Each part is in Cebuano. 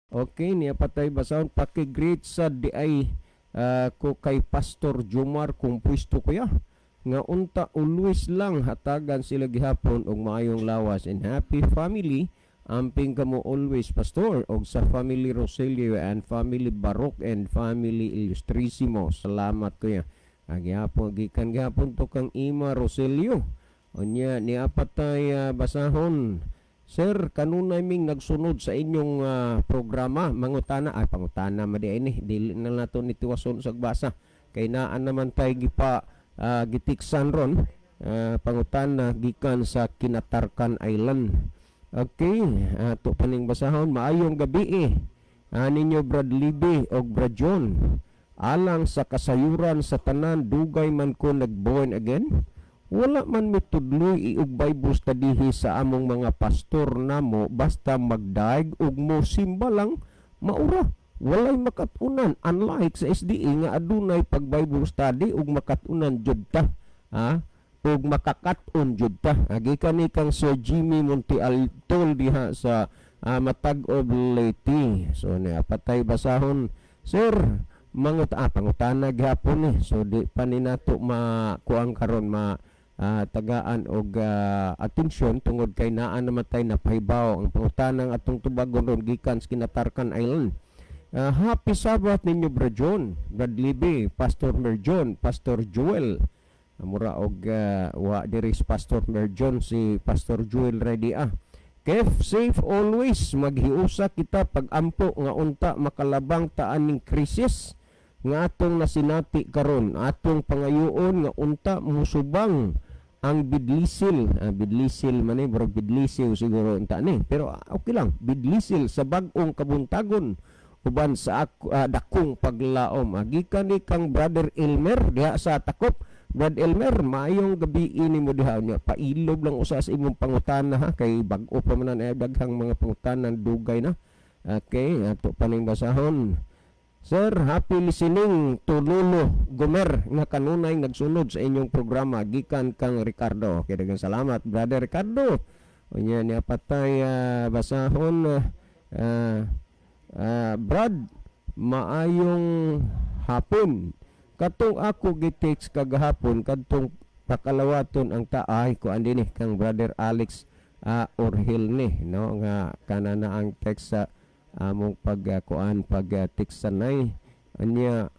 Okay, niya patay basahon, paki-greet sa di ay ko kay Pastor Jumar kung pwesto, kuya, nga unta always lang hatagan sila gihapon og maayong lawas and happy family. Amping kamo always, Pastor, og sa family Roselio and family Barok and family Illustrissimo. Salamat, kuya. Gihapon gikan gihapon to kang Ima Roselio. Unya niya patay basahon. Sir, kanunay ming nagsunod sa inyong programa. Mangutana, ay, pangutana man di ini. Dili na nato ni tiwason sa basa. Kay naan naman tay gipa gitiksan ron. Pangutana gikan sa Kinatarkan Island. Okay, ato paning basahon. Maayong gabi eh. Ninyo Brad Libby og Brad John. Alang sa kasayuran sa tanan, dugay man ko nag-born again. Wala man mitudloy og Bible study sa among mga pastor namo, basta magdaig ug mo simba lang maura. Walay makatunan, unlike sa SDA nga adunay pag Bible study ug makatunan jud ta. Ha? Ug makakaton jud ta. Gikan ni kang Sir Jimmy Monte Altol diha sa Matag-ob, Leyte. So niya patay basahon. Sir, mangut pangutana gihapon ni. So di pa ni nato makuang karon, ma tagaan og atensyon tungod kay naa naman tay napahibaw ang pangutanang atong tubagon ron gikan sa Kinatarkan Island. Happy Sabbath ninyo, Brad John, Brad Libby, Pastor Merjon, Pastor Joel. Mura og wa diri si Pastor Merjon, si Pastor Joel ready ah. Keep safe always, maghiusa kita pagampo nga unta makalabang ta aning krisis nga atong nasinati karon. Atong pangayoon nga unta musubang ang bidlisil, bidlisil man eh, murag bidlisiw siguro unta ni, pero okay lang, bidlisil sa bag-ong kabuntagon uban sa dakong paglaom. Gikan ni kang Brother Elmer diha sa Takop. Brad Elmer, maayong gabi ini mo diha niya. Pailob lang usa sa imong pangutana ha, kay bag-o pa man na daghang mga pangutana, dugay na. Okay, ato paning basahon. Sir, happy listening to Lolo Gomer nga kanunay nagsunod sa inyong programa, gikan kang Ricardo. Okay, daghang salamat, Brother Ricardo. Unya niya patay basahon, Brad, maayong hapon. Katong ako gi-text kagahapon kadtong pakalawaton ang taay ko andi ni kang Brother Alex Orhil ni no, nga kanana ang text sa among pag kuan, pag text sanay. Anya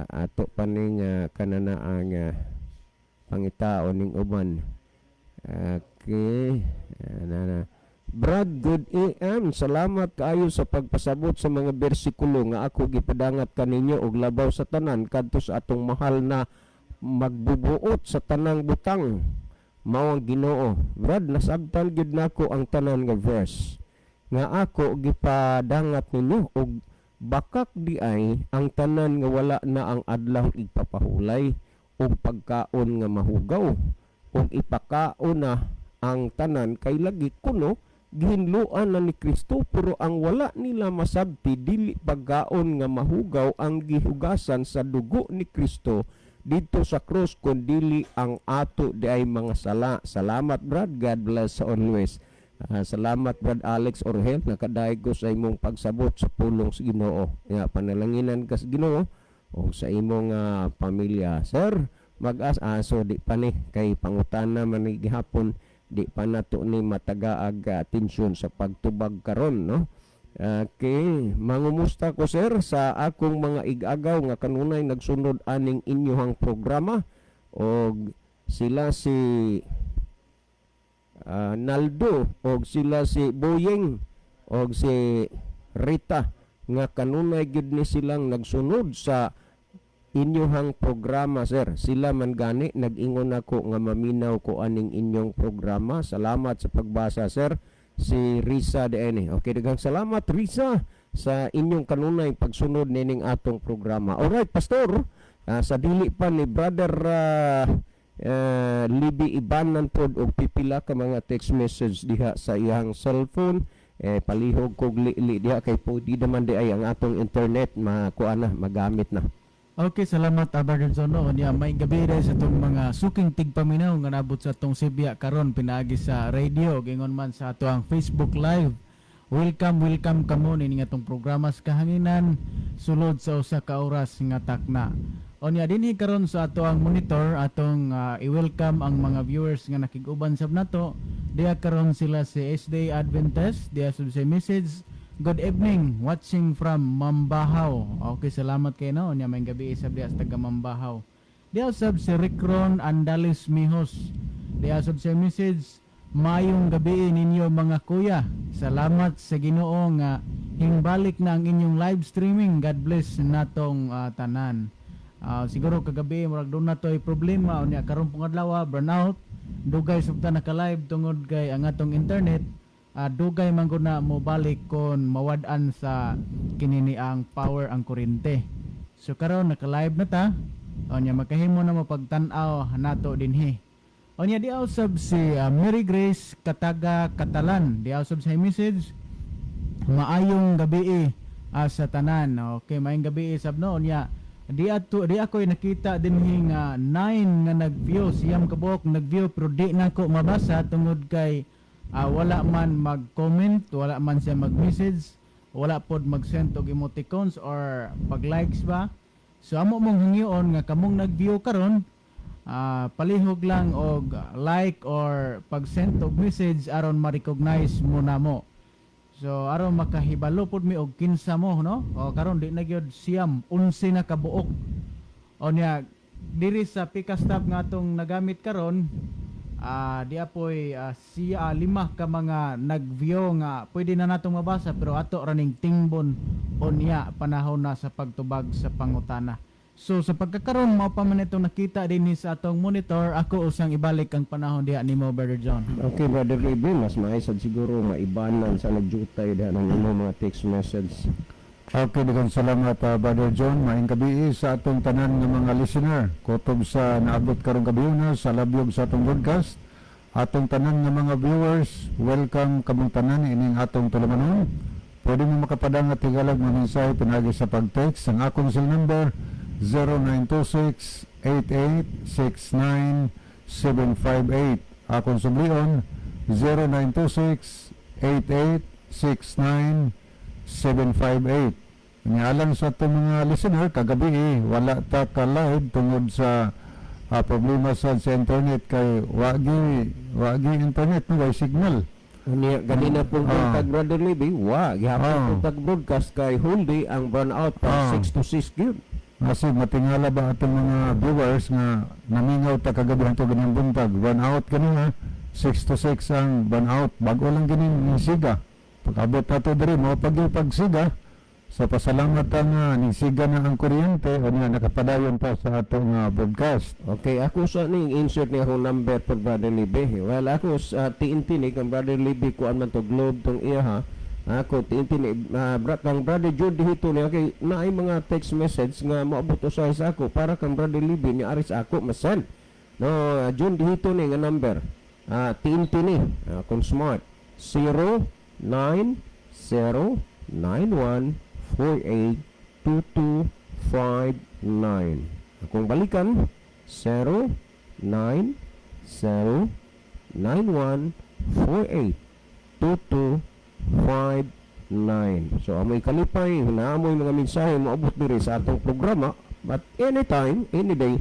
ato paning kanana ang pangitaon ning uban. Okay, na na. Brad, good AM. Salamat kaayo sa pagpasabot sa mga bersikulo nga ako gipadangat kaninyo og labaw sa tanan kadto sa atong mahal na magbubuot sa tanang butang, mao ang Ginoo. Brad, nasabtan gyud nako ang tanan nga verse nga ako gipadangat ninyo og bakak di ay ang tanan nga wala na ang adlaw igpapahulay og pagkaon nga mahugaw ug ipakaon na ang tanan kay lagi kuno gihinloan na ni Kristo, pero ang wala nila masabti, dili pagkaon nga mahugaw ang gihugasan sa dugo ni Kristo dito sa krus kundili ang ato di ay mga sala. Salamat, Brad. God bless always. Salamat, Brad Alex Orhel, nakadayeg ko sa imong pagsabot sa pulong sa Ginoo. Ya, panalanginan ka sa Ginoo o sa imong pamilya. Sir, mag-as aso di pa ni kay pangutana man ni gihapon, di pa nato ni matagaag atensyon sa pagtubag karon, no. Okay, mangumusta ko, sir, sa akong mga igagaw nga kanunay nagsunod aning inyohang programa og sila si Naldo og sila si Boyeng og si Rita nga kanunay gid ni silang nagsunod sa inyohang programa, sir. Sila man gani nag-ingon ako nga maminaw ko aning inyong programa. Salamat sa pagbasa, sir. Si Risa de. Okay, daghang salamat, Risa, sa inyong kanunay pagsunod nining atong programa. Alright, Pastor, sa dili pa ni Brother Libby Ibanan pod og pipila ka mga text message diha sa iyang cellphone, eh, palihog kog li diha kay pwede naman di ay ang atong internet makuha na, magamit na. Okay, salamat, Brother Jono. Unya may gabi rin sa itong mga suking tigpaminaw nga nabot sa atong Sibya karon pinaagi sa radio, gingon man sa ato ang Facebook Live. Welcome, welcome kamo nining atong programa sa kahanginan sulod sa usa ka oras nga takna. Unya, dinhi karon sa ato ang monitor, atong i-welcome ang mga viewers nga nakig-uban sab nato. Diya karon sila si SD Adventist, diya sab sa message, "Good evening, watching from Mambahaw." Okay, salamat kay, no. Unya, maayong gabi sab diya sa taga Mambahaw. Diya sab si Ricron Andalis Mihos. Diya sab sa message, "Maayong gabi ninyo, mga kuya. Salamat sa Ginoo nga hingbalik na ang inyong live streaming. God bless natong tanan." Siguro kagabi murag doon na to'y problema, unya karon pong adlaw burnout, dugay sab ta naka-live tungod kay ang atong internet dugay man gud na mobalik kon mawad-an sa kinini ang power, ang kuryente. So karon naka-live na ta. Unya, makahimo na mapagtan-aw nato dinhi. Unya, di sab si Mary Grace Kataga Katalan. Di sab sa message, "Maayong gabi sa tanan." Okay, maayong gabi sab, no. Unya, di ato di ako nakita dinhi nga 9 nga nag-view, 9 kabuok nag-view, pero di nako mabasa tungod kay wala man mag-comment, wala man siya mag-message, wala pod mag-send og emoticons or pag-likes ba. So amo mong hangyoon nga kamong nag-view karon, palihog lang og like or pag-send og message aron ma-recognize mo namo. So aron makahibalo pud mi og kinsa mo, no? O karon di na gyud 9, 11 na kabuok. O niya, diri sa Pika Stop nga atong nagamit karon, di apoy siya lima ka mga nag-view nga pwede na natong mabasa, pero ato raning tingbon unya panahon na sa pagtubag sa pangutana. So sa pagkakaroon, mao pa man itong nakita dinhi sa atong monitor. Ako usang ibalik ang panahon diha nimo, Brother John. Okay, Brother Libby, mas maayos siguro maibanan sa nagjutay diha ng imong mga text message. Okay, daghang salamat, Brother John. Maayong gabi sa atong tanan nga mga listener. Kutob sa naabot karong gabi na sa labyog sa atong broadcast. Atong tanan nga mga viewers, welcome kamong tanan ining atong tulumanon. Pwede mo makapadang at higalag mga mensahe pinagi sa pag-text. Ang akong cell number 0926-8869-758. Akong sublion 0926-8869-758. Nga alang sa atong mga listener, kagabi eh, wala ta ka-live tungod sa problema sa internet kay wagi internet, no, way signal. Unya, ganina pong buntag, Brother Libby, wa gihapon pong tag broadcast kay whole day ang burn out pa 6 to 6 gyud. Kasi matingala ba atong mga viewers nga namingaw ta kagabi hangtod ganing buntag. Run out kanina, 6 to 6 ang run out. Bago lang ganing siga. Pag-abot na to diri mo pag pagsiga. So pasalamat ta nga ning siga na ang kuryente o nga nakapadayon pa sa atong broadcast. Okay, ako sa ning insert ni akong number po, Brother Libby. Well, ako sa TNT ni kang Brother Libby, kuan man to, Globe tong iya ha. Ako TNT ni kang Brother Jude dito ni, okay, naay mga text message nga moabot usahay sa ako para kang Brother Libby ni aris ako masend. No, June dito ni nga number. TNT ni kung Smart, 0 9 0 9 1 4 8 2 2 5 9. Akong balikan, 0 9 0 9 1 4 8 2 2 5 9. So amoy kalipay na amoy mga mensahe moabot diri sa atong programa, but anytime, any day,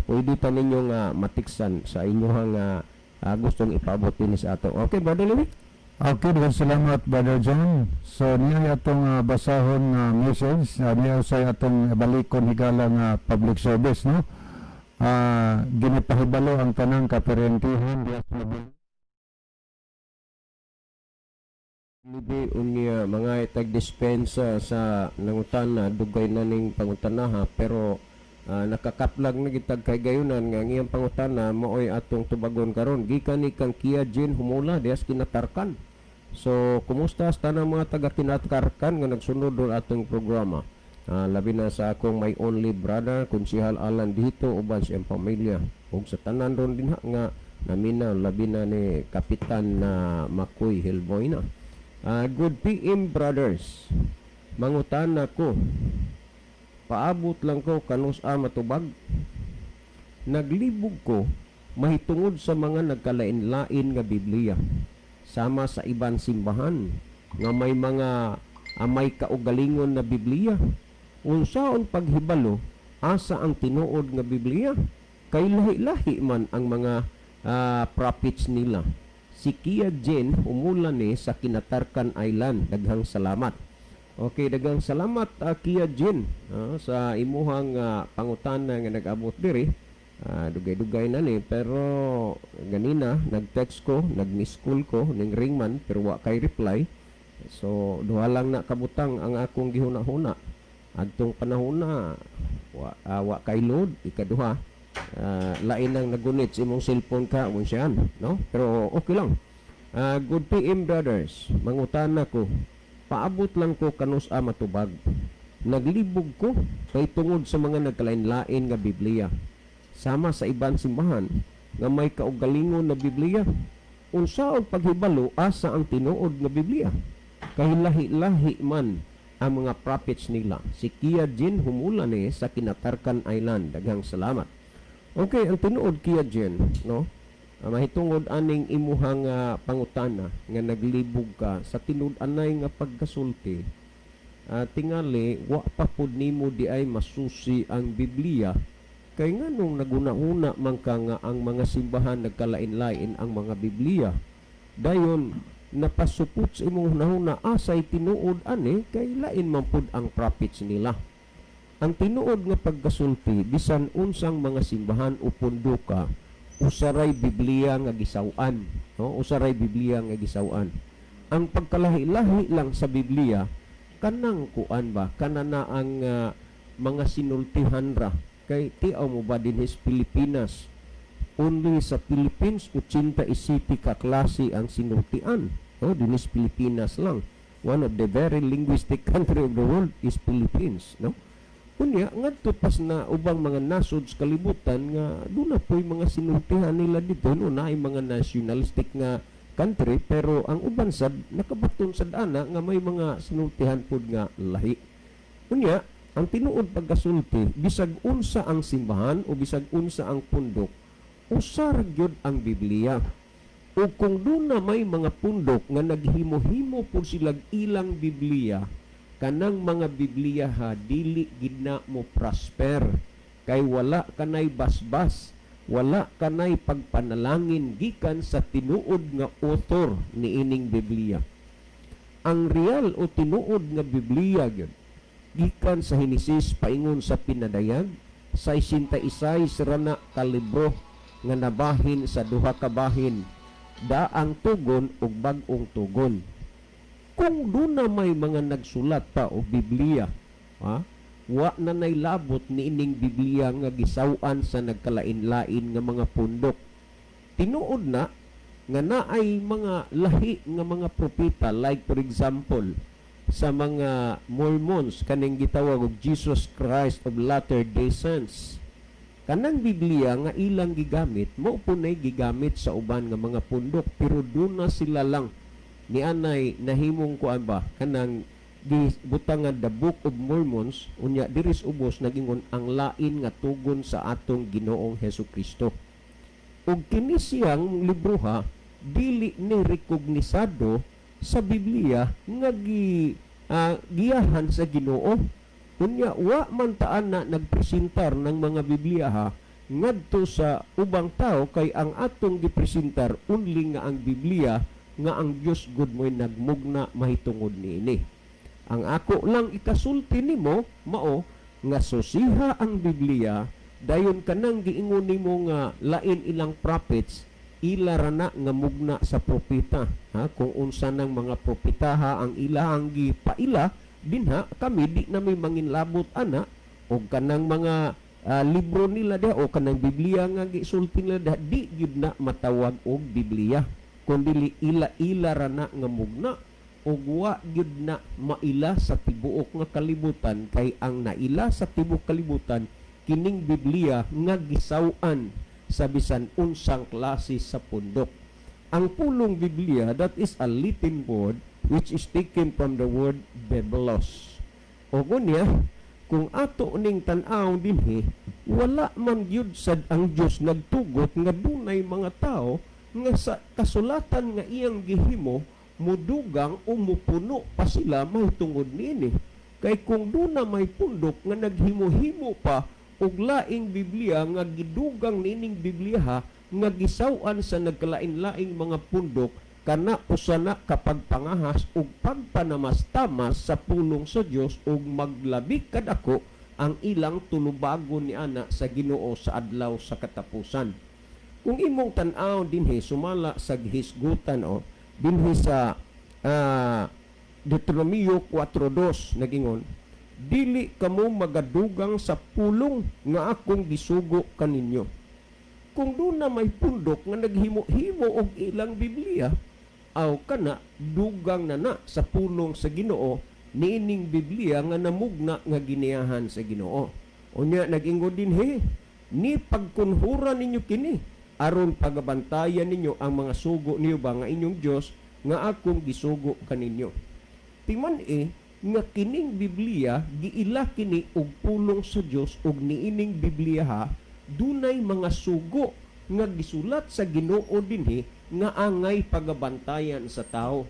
pwede ta ninyong matiksan sa inyong gustong ipaabot dinhi sa ato. Okay, Brother Louie? Okay, daghang salamat, Brother John. So niya atong basahon nga message, niya usay atong balikon higala nga public service, no. Ginapahibalo ang tanang kaperentihan diha sa Mabili. Libi, unya mga tag-dispensa sa nangutana, dugay na ning pangutana ha, pero nakakaplag na gitag kay gayunan nga ang iyang pangutana maoy atong tubagon karon, gikan ni kang Kia Jean Humula dias Kinatarkan. So kumusta sa tanang mga taga Kinatarkan nga nagsunod do atong programa? Labi na sa akong my only brother, Konsihal Alan dito, uban sa iyang pamilya ug sa tanan ron dinha nga naminaw, labi na ni Kapitan na Makoy Hilboyna. "Good PM, brothers. Mangutana ko. Paabot lang ko kanus-a matubag. Naglibog ko mahitungod sa mga nagkalain-lain nga Biblia sama sa iban simbahan. Nga may mga may kaugalingon na Biblia. Unsaon paghibalo asa ang tinuod nga Biblia? Kay lahi-lahi man ang mga prophets nila. Si Kia Jen, umulan ni sa Kinatarkan Island. Daghang salamat. Okay, daghang salamat, Kia Jen, sa imuhang pangutana nga nag-abot diri. Dugay-dugay na ni, pero ganina nag-text ko, nag-miss call ko, ning ring man pero wa kay reply. So duha lang na kabutang ang akong gihuna-huna. Adtong panahon na wa kay load, ikaduha, lain nang nagunit sa imong cellphone ka mo siyan, no? Pero okay lang. Good PM, brothers. Mangutana ko. Paabot lang ko kanus-a matubag. Naglibog ko kay tungod sa mga nagkalain-lain nga Biblia. Sama sa ibang simbahan nga may kaugalingon na Biblia. Unsaon paghibalo asa ang tinuod nga Biblia? Kay lahi-lahi man ang mga prophets nila. Si Kia Jin, humula ni sa Kinatarkan Island. Daghang salamat. Okay, ang tinuod, Kia Jin, no? Mahitungod aning imuhang pangutana nga naglibog ka sa tinud-anay nga pagkasulti, tingali wa pa pud nimo di ay masusi ang Biblia, kay nganong naguna-una man ka nga ang mga simbahan nagkalain-lain ang mga Biblia. Dayon napasupot sa imong hunahuna asay tinuod ani, kay lain man pud ang prophets nila. Ang tinuod nga pagkasulti, bisan unsang mga simbahan o punduka, usaray Biblia nga gisaw-an, no? Usaray Biblia nga gisaw-an. Ang pagkalahi-lahi lang sa Biblia kanang kuan ba, kanana ang mga sinultihan ra. Kay tiaw mo ba, dinhi sa Pilipinas, only sa Philippines, 87 ka klase ang sinultian, no? Dinhi sa Pilipinas lang. One of the very linguistic country of the world is Philippines, no? Unya, ngadto pas na ubang mga nasod sa kalibutan nga doon na po'y mga sinultihan nila dito, no, naay mga nationalistic nga country, pero ang uban sad nakabaton sad ana nga may mga sinultihan pod nga lahi. Unya, ang tinuod pagkasulti, bisag unsa ang simbahan o bisag unsa ang pundok, usa ra gyud ang Biblia. O kung doon na may mga pundok nga naghimo-himo pud silag ilang Biblia, kanang mga Biblia ha, dili gid na mo prosper, kay wala kanay basbas, wala kanay pagpanalangin gikan sa tinuod nga author niining Biblia. Ang real o tinuod nga Biblia gyud gikan sa Henesis paingon sa Pinadayag, 66 rana ka libro nga nabahin sa duha ka bahin, daang tugon ug bag-ong tugon. Kung doon na may mga nagsulat pa o Biblia, ha, wa na nay labot niining Biblia nga gisaw-an sa nagkalain-lain nga mga pundok. Tinuod na nga naay mga lahi nga mga propeta, like for example sa mga Mormons, kaning gitawag og Jesus Christ of Latter-day Saints. Kanang Biblia nga ilang gigamit mao po nay gigamit sa uban nga mga pundok, pero doon na sila lang ni anay nahimong kuan ba, kanang gibutangan the Book of Mormons. Unya diris ubos nagingon ang lain nga tugon sa atong Ginoong Hesus Kristo. Ug kini siyang libroha dili ni rekognisado sa Biblia nga giyahan sa Ginoo. Unya wa man taan na nagpresentar ng mga Biblia ha ngadto sa ubang tao, kay ang atong gipresentar only nga ang Biblia nga ang Dios gud mo'y nagmugna mahitungod niini. Ang ako lang ikasulti nimo mao nga susiha ang Biblia, dayon kanang giingon nimo nga lain ilang prophets, ila ra na nga mugna sa propeta, ha? Kung unsa nang mga propetaha ang ilahang gipaila dinha, kami di na may manginlabot ana, og kanang mga libro nila diha o kanang Biblia nga gisulti nila diha, di gyud na matawag og Biblia, kundi ila-ila ra na nga mugna ug wa gyud na maila sa tibuok nga kalibutan, kay ang naila sa tibuok kalibutan kining Biblia nga gisaw-an sa bisan unsang klase sa pundok. Ang pulong Biblia, that is a Latin word which is taken from the word biblos. O kunya, kung ato ning tan-aw dinhi, wala man gyud sad ang Dios nagtugot nga dunay mga tao nga sa kasulatan nga iyang gihimo Mudugang o mupuno pa sila mahitungod niini. Kay kung duna may pundok nga naghimo-himo pa og laing Biblia nga gidugang niining Biblia ha, nga gisaw-an sa nagkalain-laing mga pundok, kana usa na kapag pangahas ug pagpanamastamas sa pulong sa Dios ug maglabi kadako ang ilang tulubagon ni ana sa Ginoo sa adlaw sa katapusan. Kung imong tan-aw dinhi sumala sa gihisgutan o dinhi sa Deuteronomio 4:2, nagingon, "Dili kamo magadugang sa pulong nga akong gisugo kaninyo." Kung duna may pundok nga naghimo-himo og ilang Biblia, aw kana dugang na na sa pulong sa Ginoo niining Biblia nga namugna nga giniyahan sa Ginoo. Unya nag-ingon dinhi, "Ni pagkunhura ninyo kini aron pagabantayan ninyo ang mga sugo niyo ba nga inyong Dios nga akong gisugo kaninyo." Timan e nga kining Biblia giila kini og pulong sa Dios ug niining Biblia ha dunay mga sugo nga gisulat sa Ginoo dinhi nga angay pagabantayan sa tao.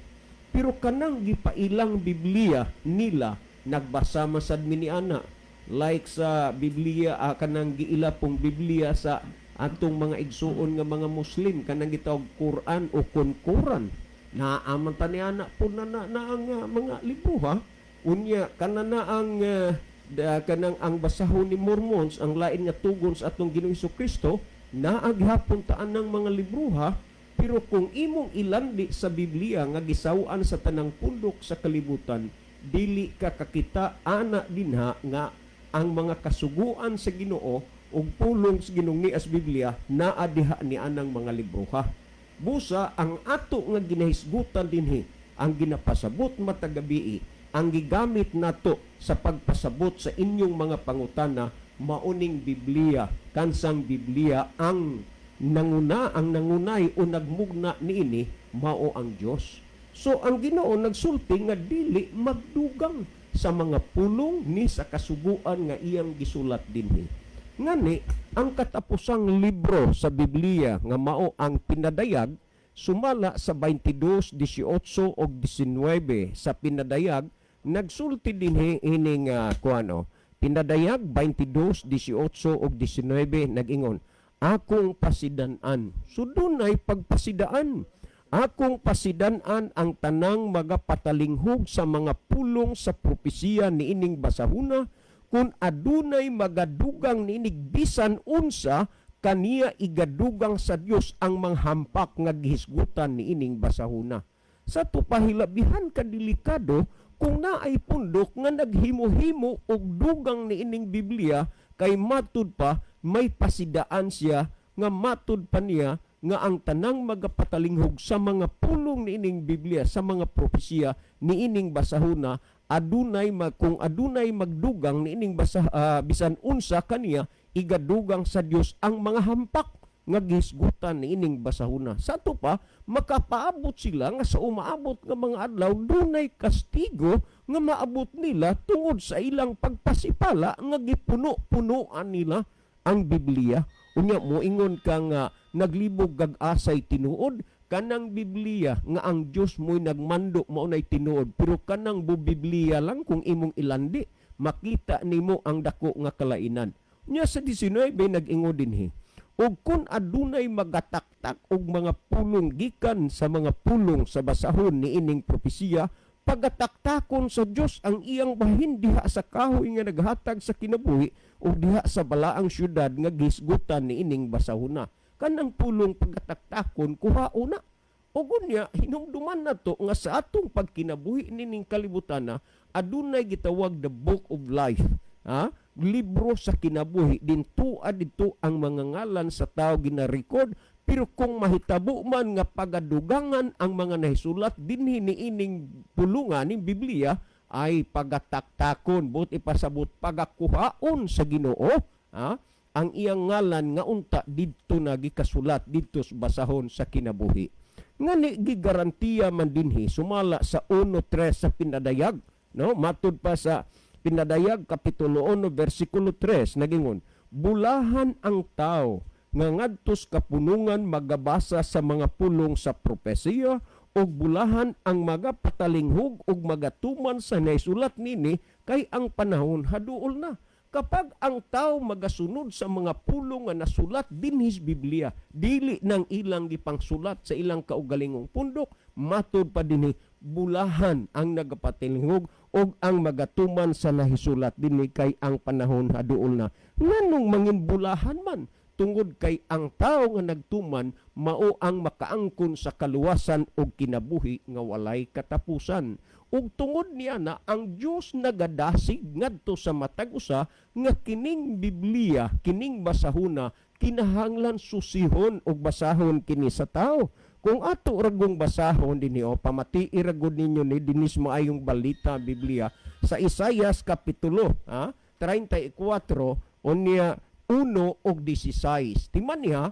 Pero kanang gipailang Biblia nila, nagbasa masad mi ni ana, like sa Biblia, kanang giila pong Biblia sa atong mga igsuon nga mga Muslim, kanang gitawag Quran o Kunkuran, naaman ta ni ana po na, na, na ang mga libro ha. Unya kana na ang kanang ang basahon ni Mormons, ang lain nga tugon sa atong Ginoong Kristo, naa gihapon taan ng mga libro ha. Pero kung imong ilandi sa Biblia nga gisaw-an sa tanang pundok sa kalibutan, dili ka kakita ana dinha nga ang mga kasuguan sa Ginoo ug pulong sa Ginoo ni as Biblia naa diha ni anang mga libro ha. Busa ang ato nga ginahisgutan dinhi, ang ginapasabot matag gabii, ang gigamit nato sa pagpasabot sa inyong mga pangutana, mauning Biblia, kansang Biblia ang nanguna, ang nangunay o nagmugna niini mao ang Dios. So ang Ginoo nagsulti nga dili magdugang sa mga pulong ni sa kasuguan nga iyang gisulat dinhi. Ngani ang katapusang libro sa Biblia nga mao ang Pinadayag, sumala sa 22:18 ug 19 sa Pinadayag, nagsulti dinhi ining kuano, Pinadayag 22:18 ug 19, nag-ingon, "Akong pasidan-an." So dunay pagpasidaan. "Akong pasidan-an ang tanang magapatalinghog sa mga pulong sa propesiya niining basahuna, kung adunay magadugang niinig bisan unsa, kaniya igadugang sa Dios ang manghampak nga gihisgutan niining basahuna." Sa tupahilabihan kadelikado kung naay pundok nga naghimo-himo og dugang niining Biblia, kay matud pa may pasidaan siya nga matud pa niya nga ang tanang magapatalinghog sa mga pulong niining Biblia, sa mga propesiya niining basahuna, adunay kung adunay magdugang niining bisan unsa, kaniya igadugang sa Dios ang mga hampak nga gihisgutan niining basahuna. Sa ato pa makapaabot sila nga sa umaabot nga mga adlaw dunay kastigo nga maabot nila tungod sa ilang pagpasipala nga gipuno-punuan nila ang Biblia. Unya moingon ka nga naglibog gag asay tinuod, kanang Biblia nga ang Dios mo'y nagmando mao nay tinuod, pero kanang bu Biblia lang kung imong ilandi makita nimo ang dako nga kalainan. Nya sa 19 nag-ingon dinhi, "Ug kun adunay magataktak og mga pulong gikan sa mga pulong sa basahon niining propesiya, pagataktakon sa Dios ang iyang bahin diha sa kahoy nga naghatag sa kinabuhi ug diha sa balaang syudad nga gihisgutan niining basahona." Kanang pulong pagataktakon, kuhaon na. Ug unya hinumduman nato nga sa atong pagkinabuhi nining kalibutan na adunay gitawag the Book of Life. Ha? Libro sa kinabuhi, dinto didto ang mga ngalan sa tao gina-record. Pero kung mahitabo man nga pagadugangan ang mga nahisulat dinhi niining pulungan ning Biblia, ay pagataktakon, but ipasabot pagakuhaon sa Ginoo, ha, ang iyang ngalan nga unta didto na gikasulat didto sa basahon sa kinabuhi. Ngani gigarantiya man dinhi sumala sa 1:3 sa Pinadayag, no? Matud pa sa Pinadayag kapitulo 1 bersikulo 3, nagingon, "Bulahan ang tao nga ngadtos kapunungan magabasa sa mga pulong sa propesiya ug Ug bulahan ang magapatalinghug ug magatuman sa naisulat nini, kay ang panahon haduol na. Kapag ang tao magasunod sa mga pulong nga nasulat dinhi sa Biblia, dili nang ilang gipangsulat sa ilang kaugalingong pundok, matud pa dinhi, bulahan ang nagapatinghug ug ang magatuman sa nahisulat dinhi, kay ang panahon haduol na. Nganong mangin bulahan man? Tungod kay ang tao nga nagtuman mao ang makaangkon sa kaluwasan ug kinabuhi nga walay katapusan. Ug tungod niya na ang Dios nagadasig ngadto sa matag usa nga kining Biblia, kining basahuna, kinahanglan susihon ug basahon kini sa tao. Kung ato ragong basahon dinhi, o pamatii ragod ninyo ni dinis maayong balita Biblia sa Isayas kapitulo 34 unya 1 og 16. Timan niya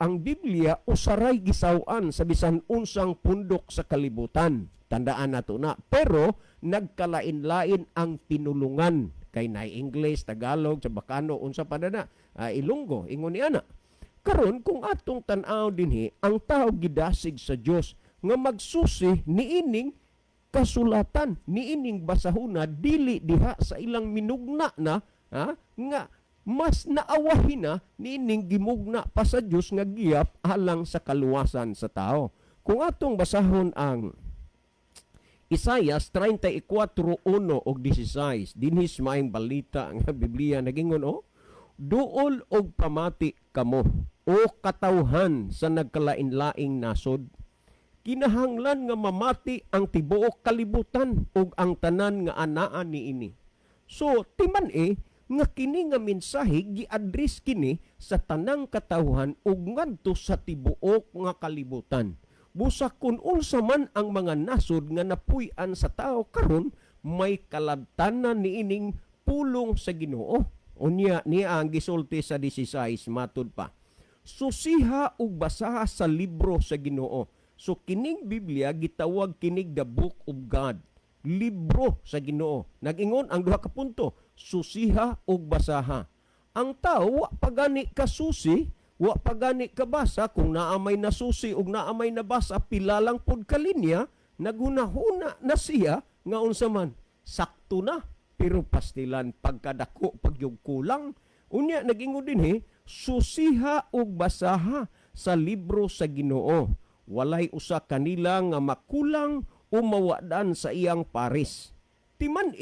ang Biblia usaray gisaw-an sa bisan unsang pundok sa kalibutan. Tandaan nato na. Pero nagkalain-lain ang pinulungan kay na English, Tagalog, Chabacano, unsa pa na, Ilonggo, ingon ni ana. Karon kung atong tan-aw dinhi, ang tao gidasig sa Dios nga magsusi niining kasulatan, niining basahuna, dili diha sa ilang minugna na nga mas naawahin na niining gimugna pa sa Dios nga giyap alang sa kaluwasan sa tao. Kung atong basahon ang Isayas 34:1 og 16 dinhi sa maayong balita nga Biblia, nagingon o, "Duol og pamati kamo, o katawhan sa nagkalain-laing nasod. Kinahanglan nga mamati ang tibuok kalibutan ug ang tanan nga anaa niini." So timan nga kini nga mensahe gi-address kini sa tanang katawhan ug ngadto sa tibuok nga kalibutan. Busa kun unsa man ang mga nasod nga napuy-an sa tao karon, may kalabtanan niining pulong sa Ginoo. Unya niya ang gisulti sa 16, matud pa, "Susiha ug basaha sa libro sa Ginoo." So kining Biblia gitawag kinig the book of God, libro sa Ginoo. Nag-ingon ang duha ka punto, susiha ug basaha. Ang tao wa pa gani kasusi, wa pa gani kabasa. Kung naa may nasusi ug naa may nabasa, pila lang pod ka linya, naghunahuna na siya nga unsa man, sakto na, pero pastilan pagkadako pagyug kulang. Unya nag-ingon dinhi, "Susiha ug basaha sa libro sa Ginoo. Walay usa kanila nga makulang o mawadan sa iyang paris." Timan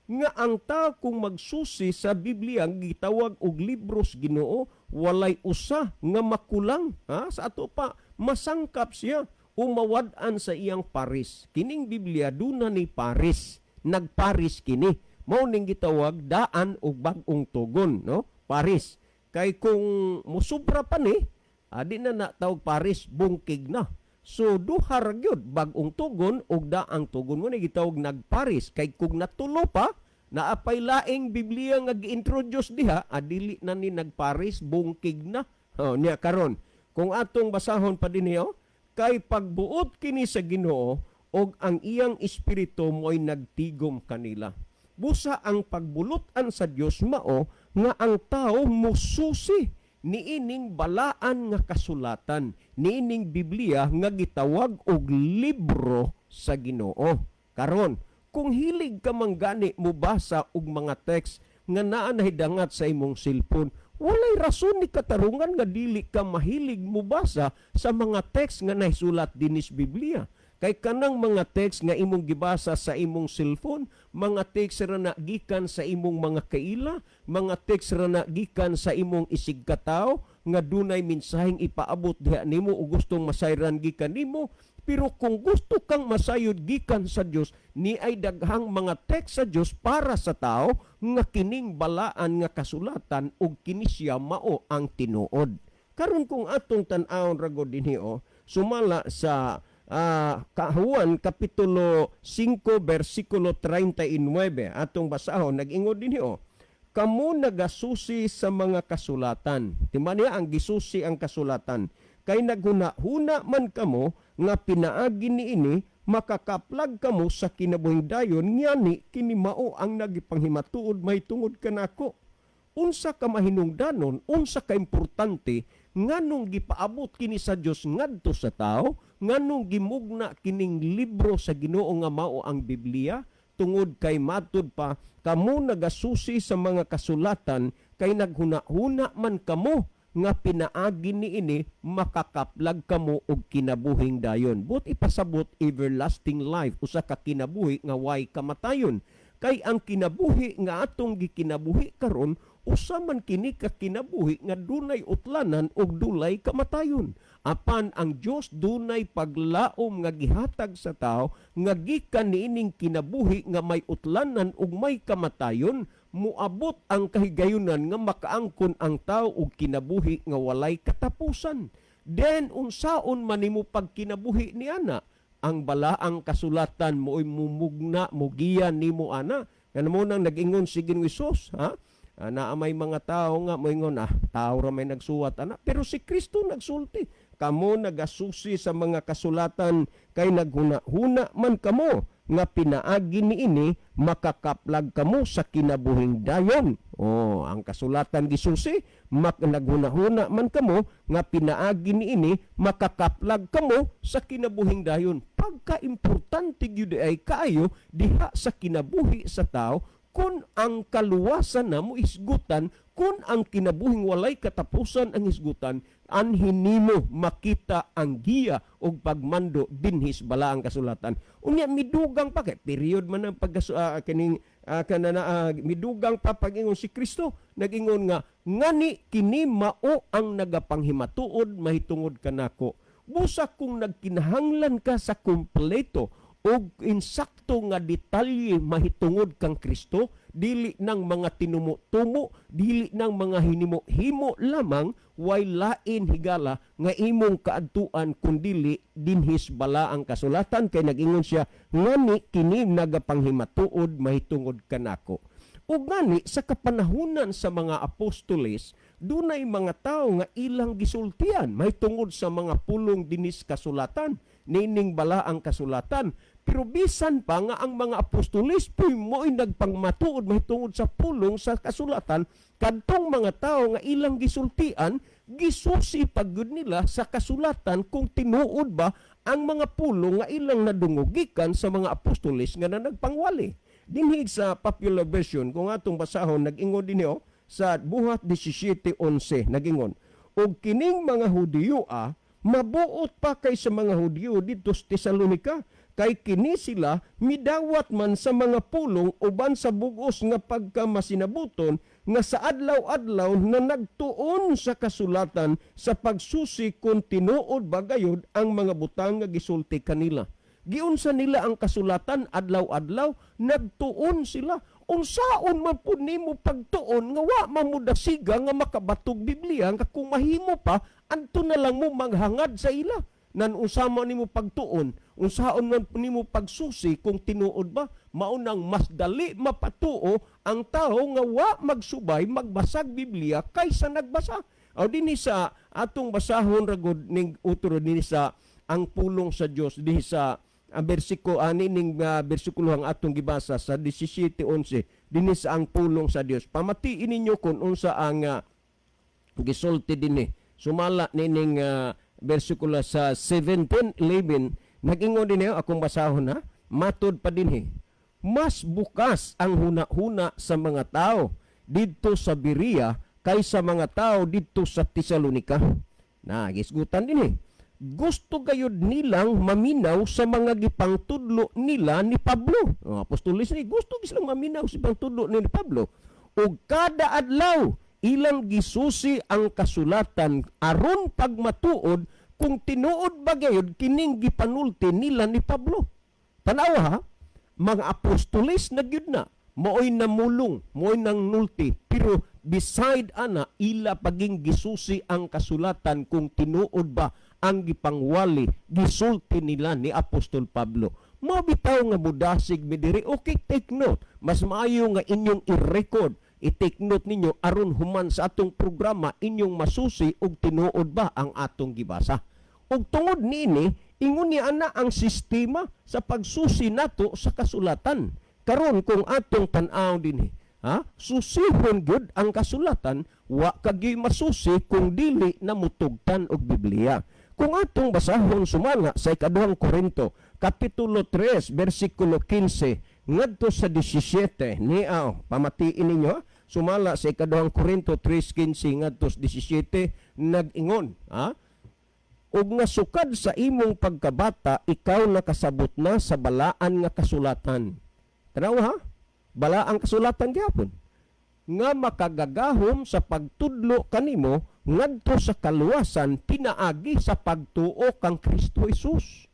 nga ang tao kung magsusi sa Biblia gitawag og libro sa Ginoo, walay usa nga makulang, ha? Sa ato pa masangkap siya o mawad-an sa iyang paris. Kining Biblia duna ni paris, nagparis kini. Mao ning gitawag daan og bag-ong tugon, no? Paris. Kay kung musubra pa ni, adi na na tawag paris, bungkig na. So duha ra gyud, bag-ong tugon ug daang tugon, mo ni gitawag nagparis. Kay kung natulo pa, naapay laing Biblia nga gi-introduce diha, adili na ni nagparis, bungkig na. Oh, niya karon, kung atong basahon pa dinhi, oh, kay pagbuot kini sa Ginoo og ang iyang espiritu mo'y nagtigom kanila. Busa ang pagbulutan sa Dios mao nga ang tao mususi niining balaan nga kasulatan, niining Biblia nga gitawag og libro sa Ginoo. Karon, kung hilig ka man gani mobasa og mga text nga naa nahidangat sa imong cellphone, walay rason ni katarungan nga dili ka mahilig mobasa sa mga text nga nahisulat dinis Biblia. Kay kanang mga text nga imong gibasa sa imong cellphone, mga text ra na gikan sa imong mga kaila, mga text ra na gikan sa imong isigkatawo nga dunay mensaheng ipaabot diha nimo o gustong masayran gikan nimo. Pero kung gusto kang masayod gikan sa Dios, ni ay daghang mga text sa Dios para sa tao nga kining balaan nga kasulatan ug kini siya mao ang tinuod. Karon kung atong tan-awon ragod dinhi, oh, sumala sa Juan kapitulo 5 bersikulo 39, atong basahon, nag-ingon dinhi oh, "Kamo nagasusi sa mga kasulatan." Timan niya ang gisusi ang kasulatan. "Kay naghuna-huna man kamo nga pinaagi niini makakaplag kamo sa kinabuhing dayon, ngani kini mao ang nagipanghimatuod mahitungod kanako." Unsa ka mahinungdanon, unsa ka importante nganong gipaabot kini sa Dios ngadto sa tao. Nganong gimugna kining libro sa Ginoo nga mao ang Biblia? Tungod kay matud pa, kamo nagasusi sa mga kasulatan kay naghuna-huna man kamo nga pinaagi niini makakaplag kamo og kinabuhing dayon. But ipasabot everlasting life, usa ka kinabuhi nga way kamatayon. Kay ang kinabuhi nga atong gikinabuhi karon, usa man kini ka kinabuhi nga dunay utlanan ug dunay kamatayon. Apan ang Dios dunay paglaom nga gihatag sa tao nga gikan niining kinabuhi nga may utlanan ug may kamatayon, moabot ang kahigayunan nga makaangkon ang tao og kinabuhi nga walay katapusan. Then unsaon man nimo pagkinabuhi ni ana? Ang balaang kasulatan mo'y mumugna, mugiya nimo ana. Nga mo nang nag-ingon si Ginoong Hesus, ha? Naa may mga tao nga moingon, tao ra may nagsuwat ana, pero si Kristo nagsulti, kamo nagasusi sa mga kasulatan kay naghuna-huna man kamo nga pinaagi niini makakaplag kamo sa kinabuhing dayon. Oh, ang kasulatan gisusi, naghuna-huna man kamo nga pinaagi niini makakaplag kamo sa kinabuhing dayon. Pagka-importante gyud ay kaayo diha sa kinabuhi sa tao kung ang kaluwasan na mo isgutan, kung ang kinabuhing walay katapusan ang isgutan, anhin nimo makita ang giya og pagmando dinhis balaang kasulatan. Unya midugang pa kay period man ang pagkasu kining kanana midugang pa pag-ingon si Kristo, nag-ingon nga ngani kini mao ang nagapanghimatuod mahitungod kanako. Busa kung nagkinahanglan ka sa kumpleto og insakto nga detalye mahitungod kang Kristo, dili nang mga tinumo-tumo, dili nang mga hinimo-himo lamang, way lain higala nga imong kaadtuan kundili dinhis balaang kasulatan, kay nag-ingon siya ngani kini nagapanghimatuod mahitungod kanako. Ug ngani sa kapanahunan sa mga apostoles, dunay mga tao nga ilang gisultian mahitungod sa mga pulong dinis kasulatan, nining balaang kasulatan. Pero bisan pa nga ang mga apostoles puy mo'y nagpangmatuod mahitungod sa pulong sa kasulatan, kadtong mga tao nga ilang gisultian, gisusi pagud nila sa kasulatan kung tinuod ba ang mga pulong nga ilang nadungog gikan sa mga apostoles nga na nagpangwali. Dinhi sa popular version, kung atong basahon, nag-ingon dinhi oh, sa Buhat 17:11, nag-ingon, og kining mga Hudiyo mabuot pa kay sa mga Hudiyo didto sa Tesalonika, kay kini sila midawat man sa mga pulong uban sa bugos nga pagkamasinabuton nga sa adlaw-adlaw na nagtuon sa kasulatan sa pagsusi kung tinuod ba gayud ang mga butang nga gisulti kanila. Giunsa nila ang kasulatan adlaw-adlaw, nagtuon sila. Unsaon man pud nimo pagtuon nga wa man mo dasiga nga makabatog Biblia, nga kung mahimo pa anto na lang mo maghangad sa ila. Nan unsa man nimo pagtuon, unsaon man nimo pagsusi kung tinuod ba, mao nang mas dali mapatuo ang tao nga wa magsubay magbasag Biblia kaysa nagbasa. Aw dinhi sa atong basahon ragod ning utro dinhi sa ang pulong sa Dios, dinhi sa ang bersiko ani ning bersikulo ang atong gibasa sa 17:11, dinhi sa ang pulong sa Dios. Pamatiin ninyo kung unsa ang gisulti dinhi. Sumala nining bersikulo sa 17:11, nag-ingon dinhi, akong basahon ha, matud pa dinhi, mas bukas ang huna-huna sa mga tao didto sa Berea kaysa mga tao didto sa Tesalonika. Na gisgutan dinhi. Gusto gayud nilang maminaw sa mga gipangtudlo nila ni Pablo. Ang apostoles ni gusto silang maminaw sa pangtudlo ni Pablo. Ug kada adlaw ilang gisusi ang kasulatan aron pagmatuod kung tinuod ba gayud kining gipanulti nila ni Pablo. Tanawa ha, mga apostoles na gyud na maoy namulong, maoy nang nulti, pero beside ana ila paging gisusi ang kasulatan kung tinuod ba ang gipangwali gisulti nila ni Apostol Pablo. Mao bitaw nga mudasig mi diri. Okay, take note. Mas maayo nga inyong i-record, i-take note ninyo aron human sa atong programa inyong masusi og tinuod ba ang atong gibasa. Ug tungod niini, ingon niya ana ang sistema sa pagsusi nato sa kasulatan. Karon kung atong tan-aw dinhi, ha? Susihon gyud ang kasulatan, wa ka gyud masusi kung dili na mutugtan og Biblia. Kung atong basahon sumala sa Ikaduhang Korinto, Kapitulo 3, versikulo 15, ngadto sa 17, niaw, pamatiin ninyo, ha? Sumala sa Ikaduhang Korinto 3:15 ngadto sa 17, nag-ingon, ha? Ug nga sukad sa imong pagkabata, ikaw nakasabot na sa balaan nga kasulatan. Tanaw ha? Balaang kasulatan gyapon nga makagagahom sa pagtudlo kanimo ngadto sa kaluwasan pinaagi sa pagtuo kang Kristo Jesus.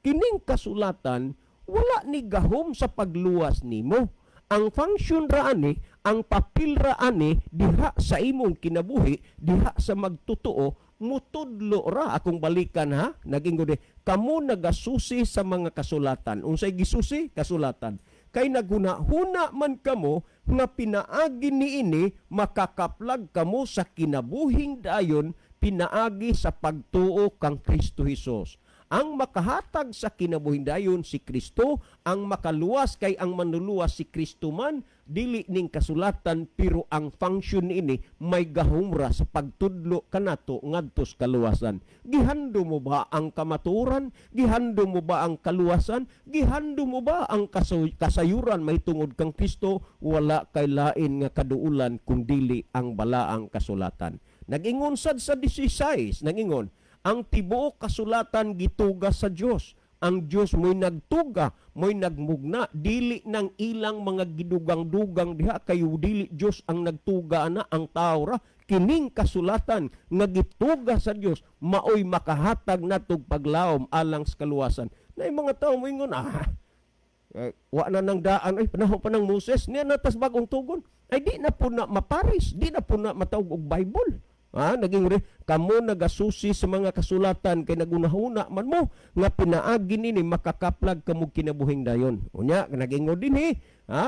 Kining kasulatan wala ni gahom sa pagluwas nimo. Ang function ra ani, ang papel ra ani diha sa imong kinabuhi, diha sa magtotoo, mutudlo ra. Akong balikan ha, naging gud kamo nagasusi sa mga kasulatan. Unsay gisusi? Kasulatan. Kay naghuna-huna man kamo nga pinaagi niini makakaplag kamo sa kinabuhing dayon pinaagi sa pagtuo kang Kristo Hesus. Ang makahatag sa kinabuhing dayon si Kristo, ang makaluwas kay ang manluluwas si Kristo man, dili ning kasulatan, pero ang function niini may gahumra sa pagtudlo kanato ngadto sa kaluwasan. Gihando mo ba ang kamatuoran? Gihando mo ba ang kaluwasan? Gihando mo ba ang kasayuran mahitungod kang Kristo? Wala kay lain nga kaduulan kung dili ang balaang kasulatan. Nag-ingon sad sa 16, nag-ingon, ang tibuok kasulatan gituga sa Dios. Ang Dios mo'y nagtuga, mo'y nagmugna, dili ng ilang mga gidugang-dugang diha kayo, dili Dios ang nagtuga ana, ang tao ra. Kining kasulatan nga gituga sa Dios maoy makahatag natog paglaom alang sa kaluwasan. Na mga tao moingon, wa na nang daan, ay panahon pa ng Moses, niya na tas bagong tugon. Ay di na po na maparis, di na po na matawag og Bible. Naging kamo nagasusi sa mga kasulatan kay nagunahuna man mo nga pinaagi nini makakaplag kamo kinabuhing dayon. Unya nagingon dinhi,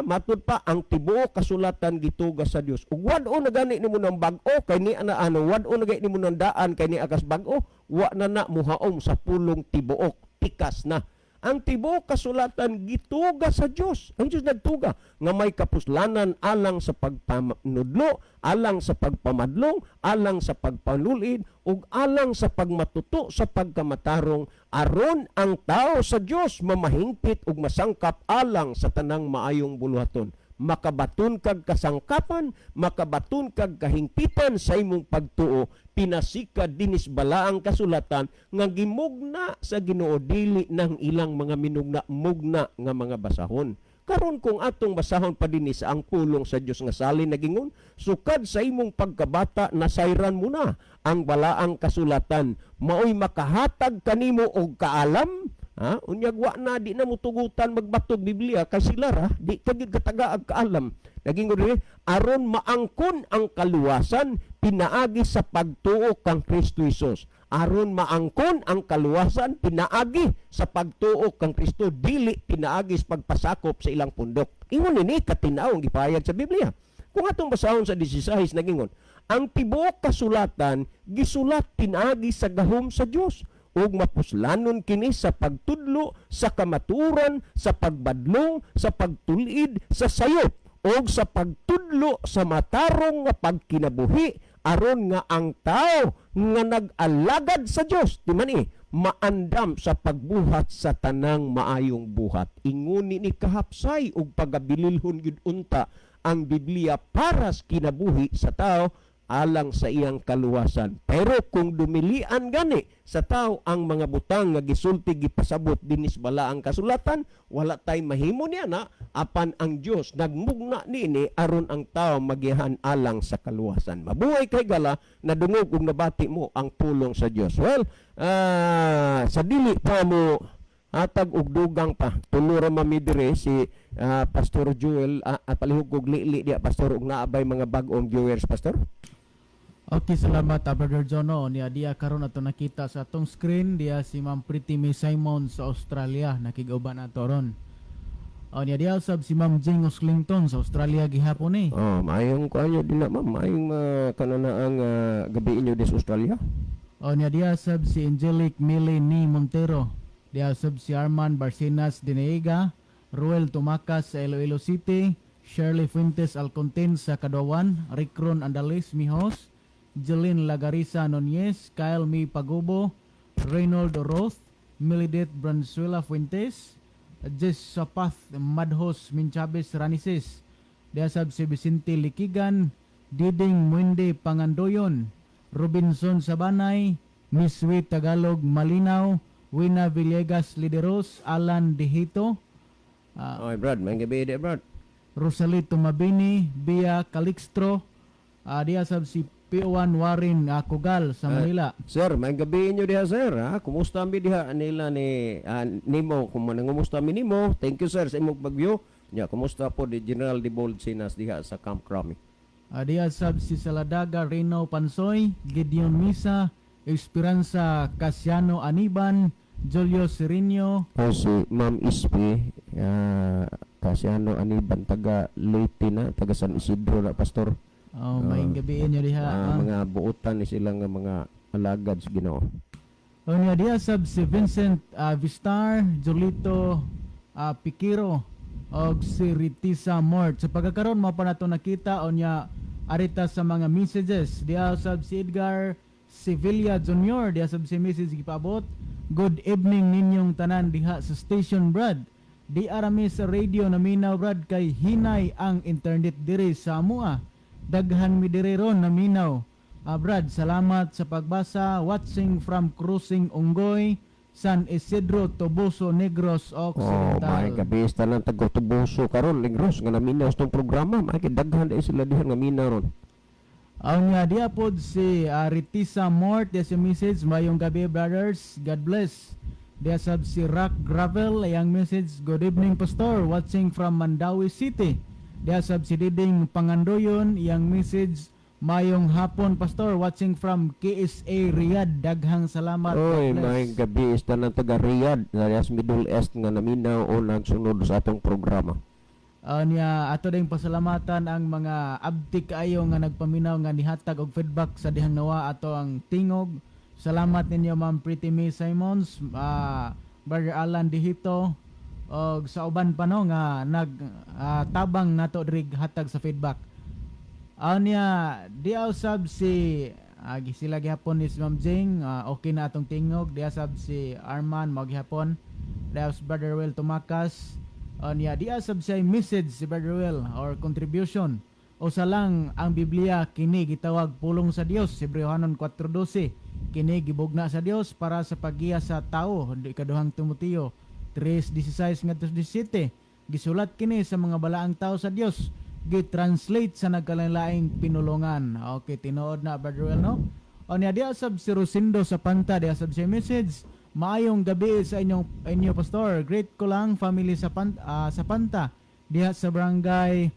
matud pa ang tibuok kasulatan gituga sa Dios. Ug wad-o na gani nimo nang bag-o kay ni ana ano, wad-o na gani nimo nang daan kay ni akas bag-o, wa na na muhaom sa pulong tibuok, tikas na. Ang tibuok kasulatan gituga sa Dios. Ang Dios nagtuga nga may kapuslanan alang sa pagpanudlo, alang sa pagpamadlong, alang sa pagpanulid ug alang sa pagmatuto sa pagkamatarong, aron ang tao sa Dios mamahingpit ug masangkap alang sa tanang maayong buluhaton. Makabaton kag kasangkapan, makabaton kag kahingpitan sa imong pagtuo, pinasikad dinis balaang kasulatan nga gimugna sa Ginoo, dili ng ilang mga minugna mugna nga mga basahon. Karon kung atong basahon pa dinhi sa ang pulong sa Dios nga salin nagingon, sukad sa imong pagkabata nasayran mo na ang balaang kasulatan, maoy makahatag kanimo og kaalam. Ha? Unyag wa na, di na mo tugutan magbatog Biblia kay sila ra di ka gyud katagaag kaalam. Naging diri aron maangkon ang kaluwasan pinaagi sa pagtuo kang Kristo Hesus. Aron maangkon ang kaluwasan pinaagi sa pagtuo kang Kristo, dili pinaagi sa pagpasakop sa ilang pundok. Ingon ini katinaw ang gipahayag sa Biblia. Kung atong basahon sa 16, nagingon, ang tibuok kasulatan gisulat pinaagi sa gahom sa Dios ug mapuslanon kini sa pagtudlo sa kamatuoran, sa pagbadlong, sa pagtulid, sa sayop ug sa pagtudlo sa matarong nga pagkinabuhi, aron nga ang tao nga nag-alagad sa Dios di man maandam sa pagbuhat sa tanang maayong buhat. Inguni ni kahapsay ug pagabililhon gyud unta ang Biblia para sa kinabuhi sa tao alang sa iyang kaluwasan. Pero kung dumilian gani sa tao ang mga butang nga gisulti gipasabot dinis balaang kasulatan, wala tay mahimo niya na, apan ang Dios nagmugna niini aron ang tao magihan alang sa kaluwasan. Mabuhay kay gala, nadungog ug nabati mo ang pulong sa Dios. Well, sa dili pa mo hatag og dugang pa, tulo ra mami dire si Pastor Joel, palihog og lili diya Pastor, ug naabay mga bag-ong viewers, Pastor. Okay, salamat Brother Jono. Niya diya karon ato nakita sa atong screen diya si Ma'am Pretty May Simon sa Australia, nakig-uban ato ron. O niya diya usab si Ma'am Jane Oslington sa Australia gihapon ni. Oh, maayong kuan din na ma'am, maayong kananaang gabi inyo des Australia. O niya diya usab si Angelic Millie ni Montero. Diya usab si Arman Barcenas Dineiga, Ruel Tumakas sa Iloilo City, Shirley Fuentes Alcontin sa Kadawan, Ricron Andalis Mijos, Jeline Lagarisa Nunez, Kyle Mi Pagubo, Reynold Roth, Milidit Branzuela Fuentes, Jess Sapath Madhos Minchabes Ranises, diha sab si Vicente Likigan, Diding Muende Pangandoyon, Robinson Sabanay, Miss Tagalog Malinaw, Wina Villegas Lideros, Alan Dihito, Oy, Brad, maayong gabii di, Brad. Rosalito Mabini, Bia Calixtro, diha sab si P1 Warren Kugal sa Manila. Sir, maayong gabii inyo diha, sir. Ha? Kumusta mi diha nila ni nimo kung nangumusta mi nimo. Thank you, sir, sa imong pag-view. Nya, kumusta po di General Dibold Sinas diha sa Camp Crame? Diha sab si Saladaga Reno Pansoy, Gideon Misa, Esperanza Casiano Aniban, Julio Serino, O si Ma'am Ispi, kasi ano ani taga Leyte na, taga San Isidro na, pastor. Oh, maayong gabii inyo diha. Mga buotan ni sila nga mga alagad sa Ginoo. O niya diha sab si Vincent Vistar, Julito Piquiro og si Ritisa Mort. Sa pagkakaroon mao pa nato nakita o niya arita sa mga messages. Diha sab si Edgar Sevilla Jr. Diha sab si message gipaabot. "Good evening ninyong tanan diha sa station, Brad. Di arami sa radio naminaw, Brad, kay hinay ang internet diri sa amoa. Daghan mi diri ron naminaw. Brad, salamat sa pagbasa. Watching from Cruising Unggoy, San Isidro, Toboso, Negros Oh, Occidental." maayong gabii sa tanan taga Toboso karon Negros nga naminaw sa tong programa. May daghan dahil sila diha nga minaw ron. Ang diha pod si Ritisa Mort, diya si message, "Mayong gabi, brothers, God bless." Diya sab si Rock Gravel, ayang message, "Good evening, Pastor, watching from Mandaue City." Diya sab si Diding Pangandoyon, iyang message, "Mayong hapon, Pastor, watching from KSA Riyadh. Daghang salamat. God Oy, bless." maayong gabii sa tanan taga Riyadh, sa Middle East nga naminaw o nagsunod sa atong programa. Niya ato ding pasalamatan ang mga abtik kaayo nga nagpaminaw nga nihatag og feedback sa dihang nawa ato ang tingog. Salamat ninyo, Ma'am Pretty May Simons, Brother Alan Dihito og sa uban pa no nga nag tabang nato diri hatag sa feedback. Niya di sab si sila gihapon ni si Ma'am Jing, okay na atong tingog. Diha sab si Arman mao gihapon. Diha si Brother Will Tumakas. Niya diha sab siya message si Brother Will or contribution. "Usa lang ang Biblia, kini gitawag pulong sa Dios, Hebreohanon 4:12. Kini gibugna sa Dios para sa paggiya sa tao, Ikaduhang Timoteo 3:16 ngadto 17. Gisulat kini sa mga balaang tao sa Dios, gi-translate sa nagkalain-laing pinulungan." Okay, tinuod na, Brother Will, no? O niya diha sab si Rosindo sa Panta, diha sab siya message, "Maayong gabi sa inyo, Pastor. Greet ko lang family sa Panta diha sa barangay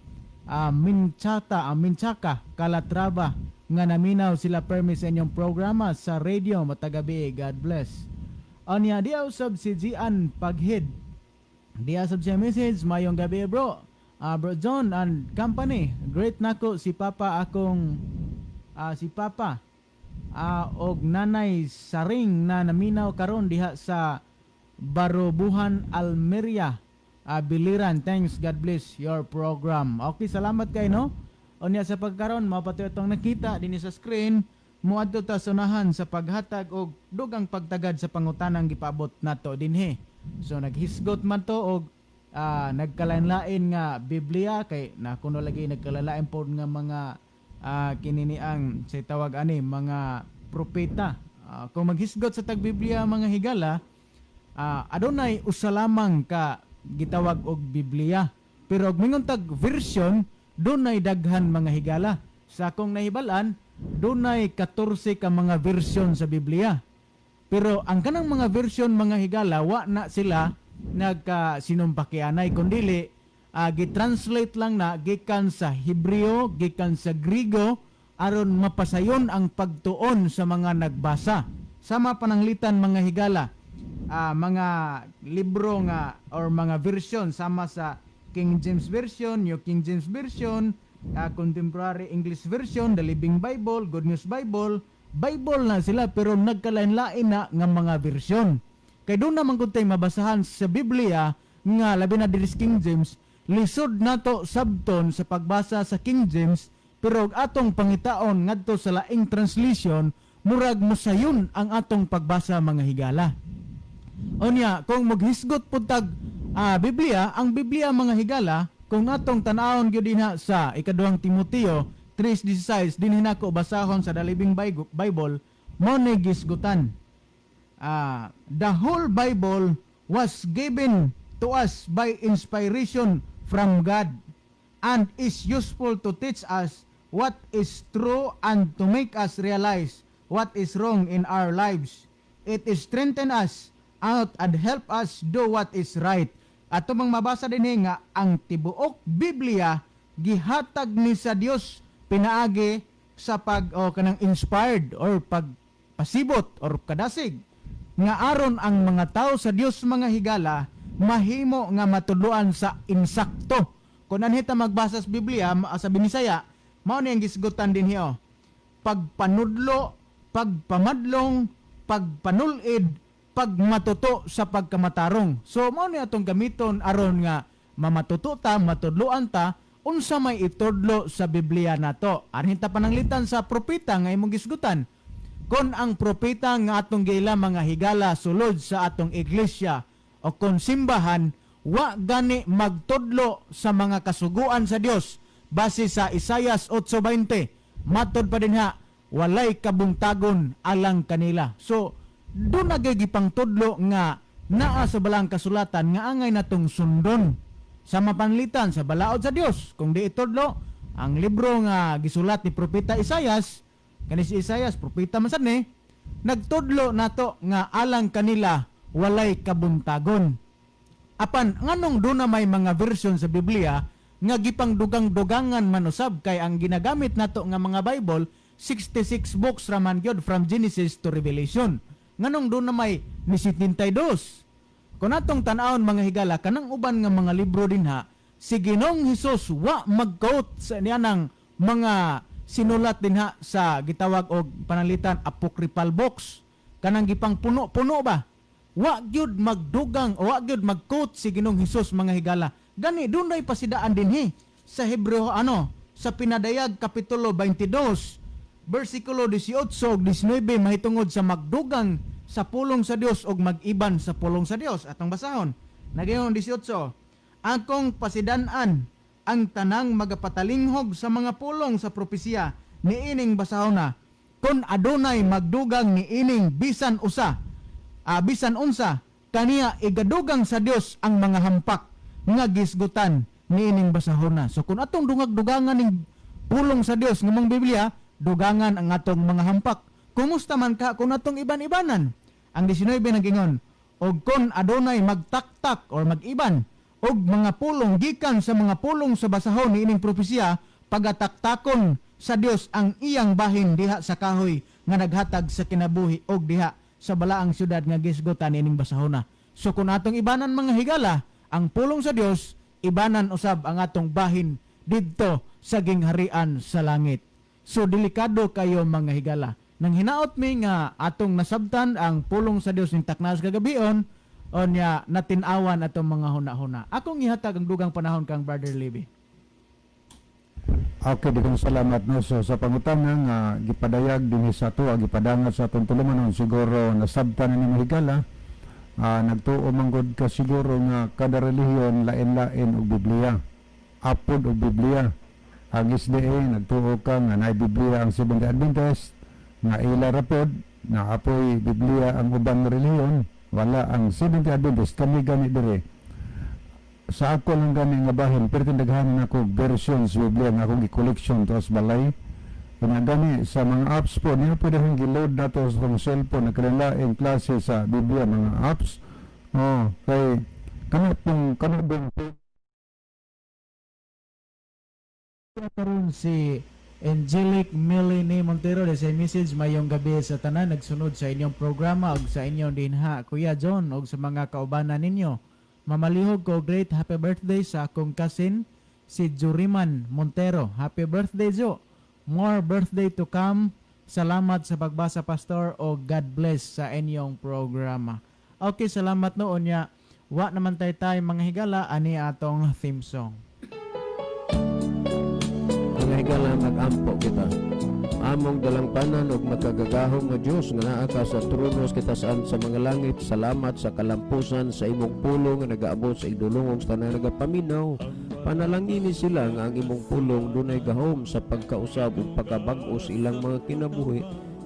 Minchaka, Calatrava nga naminaw sila permi sa inyong programa sa radio matagabi. God bless." Anya diha usab si Gian Paghid. Diha sab siya message, "Mayong gabi, bro. Bro John and company. Greet nako si Papa akong si Papa og Nanay Saring na naminaw karon diha sa Barubuhan, Almeria, Biliran. Thanks, God bless your program." Okay, salamat kay no. Unya sa pagkaron mao pa itong nakita dinhi sa screen, moadto ta sa unahan sa paghatag og dugang pagtagad sa pangutanang gipaabot nato dinhi. So naghisgot man to og nagkalain-lain nga Biblia kay na kuno lagi nagkalain pod nga mga kinini ang sa tawag ani mga propeta. Kung maghisgot sa tag Biblia, mga higala, adunay usa lamang ka gitawag og Biblia. Pero og mingon tag version, dunay daghan, mga higala. Sa akong nahibal-an, dunay 14 ka mga version sa Biblia. Pero ang kanang mga version, mga higala, wa na sila nagka sinumpakianay kundili gitranslate lang na gikan sa Hebreo, gikan sa Griego aron mapasayon ang pagtuon sa mga nagbasa. Sama pananglitan, mga higala, mga libro nga or mga version sama sa King James Version, New King James Version, Contemporary English Version, The Living Bible, Good News Bible, Bible na sila pero nagkalain-lain na nga mga version. Kay doon naman kung tayo mabasahan sa Biblia nga labi na diri sa King James, lisod nato sabton sa pagbasa sa King James, pero og atong pangitaon ngadto sa laing translation, Murag mosayon ang atong pagbasa, mga higala. Unya, kung maghisgot pud tag Biblia, ang Biblia, mga higala, kung atong tan-awon gyud dinha sa Ikaduhang Timoteo 3:16, dinhi nako basahon sa The Living Bible, mao ni gisgutan. The whole Bible was given to us by inspiration from God and is useful to teach us what is true and to make us realize what is wrong in our lives. It strengthen us out and help us do what is right. Ato mang mabasa dinhi nga ang tibuok Biblia gihatag ni sa Dios pinaagi sa pag o kanang inspired or pagpasibot or kadasig nga aron ang mga tao sa Dios, mga higala, mahimo nga matudloan sa insakto. Kung anhi ta magbasa sa Biblia sa Binisaya, mao ni ang gisgutan dinhi oh. Pagpanudlo, pagpamadlong, pagpanulid, pagmatuto sa pagkamatarong. So mao ni atong gamiton aron nga mamatuto ta, matudloan ta unsa may itudlo sa Biblia nato. Anhi ta pananglitan sa propeta nga imong gisgutan. Kon ang propeta nga atong giila, mga higala, sulod sa atong iglesia o kon simbahan, wa gani magtudlo sa mga kasuguan sa Dios base sa Isayas 8:20, matod pa dinha, walay kabungtagon alang kanila. So doon na gipangtudlo nga naa sa Balaang Kasulatan nga angay natong sundon sa mapanlitan sa balaod sa Dios. Kung di itudlo ang libro nga gisulat ni propeta Isayas, kani si Isayas propeta man sad ni, nagtudlo nato nga alang kanila walay kabuntagon. Apan nganong doon na may mga version sa Biblia nga gipangdugang-dugangan man usab, kay ang ginagamit nato nga mga Bible 66 books raman gyud from Genesis to Revelation? Nganong doon na may ni 72? Kung atong tan-awon, mga higala, kanang uban nga mga libro dinha, si Ginoong Hesus wa magkaut sa niyanang mga sinulat dinha sa gitawag og pananglitan apocryphal books, kanang gipang puno-puno ba. Wa gyud magdugang o wa gyud mag-quote si Ginoong Hesus, mga higala. Gani dunay pasidaan dinhi sa Hebreo, ano, sa Pinadayag kapitulo 22 bersikulo 18 ug 19 mahitungod sa magdugang sa pulong sa Dios ug mag-iban sa pulong sa Dios. Atong basahon. Nagayon 18: "Akong pasidan-an ang tanang magapatalinghog sa mga pulong sa propesiya niining basahona, kon adunay magdugang niining bisan usa, bisan unsa, kaniya igadugang sa Dios ang mga hampak nga gisgutan niining basahona." So kung atong dungag-dugangan ning pulong sa Dios nga mong Biblia, dugangan ang atong mga hampak. Kumusta man ka kung atong iban-ibanan? Ang 19 nagingon, "Og kon adunay magtaktak or mag-iban og mga pulong gikan sa mga pulong sa basahon niining propesiya, pagataktakon sa Dios ang iyang bahin diha sa kahoy nga naghatag sa kinabuhi og diha sa balaang syudad nga gisgutan ining basahona." So kung atong ibanan, mga higala, ang pulong sa Dios, ibanan usab ang atong bahin didto sa gingharian sa langit. So delikado kayo, mga higala. Nang hinaot mi nga atong nasabtan ang pulong sa Dios ning taknas kagabion, onya natin-awan atong mga huna-huna. Akong ihatag ang dugang panahon kang Brother Libby. Okay, di salamat, no. So sa pangutana nga gipadayag dinhi sa ato, gipadangat sa atong tulumanon, siguro nasabtan na ni mga higala. Nagtuo man gud ka siguro nga kada relihiyon lain-lain og Biblia. Apod og Biblia. Ang SDA, nagtuo ka nga naay Biblia ang Seventh Adventist nga ila ra pod, na apoy Biblia ang ubang relihiyon, wala ang Seventh Adventist. Kami gani dire, sa ako lang gani nga bahin, pero daghanan ako version sa Biblia nga akong gi-collection to sa balay. Kung gani sa mga apps po niya, pwede akong gi-load na to sa akong cellphone na kanilaing klase sa Biblia, mga apps. Oh, kay kano pong kano bang Karon si Angelic Melanie Montero de sa message: "Mayong gabi sa tanan nagsunod sa inyong programa ug sa inyong dinha, Kuya John, ug sa mga kaubanan ninyo. Mamalihog ko great happy birthday sa akong cousin si Juriman Montero. Happy birthday, Jo. More birthday to come. Salamat sa pagbasa, Pastor, o God bless sa inyong programa." Okay, salamat noon niya. Wa naman tay tay, mga higala, ani atong theme song. Mga higala, mag-ampo kita. Among dalangpanan ug makagagahom nga Dios nga naa ka sa trono sa kitasan sa mga langit, salamat sa kalampusan sa imong pulong nga nagaabot sa idulongong sa tanang nagapaminaw. Panalangini sila nga ang imong pulong dunay gahom sa pagkausab ug pagkabag-o sa ilang mga kinabuhi,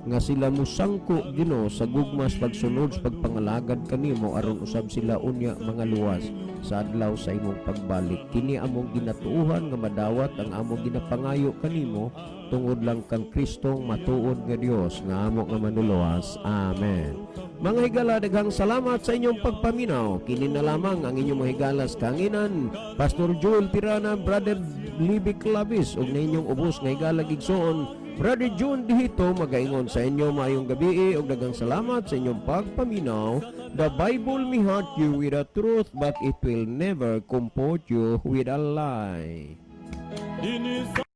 nga sila musangko, Ginoo, sa gugma sa pagsunod sa pagpangalagad kanimo aron usab sila unya mga luwas sa adlaw sa imong pagbalik. Kini among ginatuohan nga madawat ang among ginapangayo kanimo tungod lang kang Kristong matuod nga Dios nga amo nga manuluwas. Amen. Mga higala, daghang salamat sa inyong pagpaminaw. Kini na lamang ang inyong mga higala sa kahanginan, Pastor Joel Tirana, Brother Libby Clavis, ug na inyong ubos nga higala gigsoon, Brother June Dihito, magaingon sa inyo maayong gabi ug daghang salamat sa inyong pagpaminaw. The Bible may hurt you with the truth, but it will never comfort you with a lie. Dinhi sa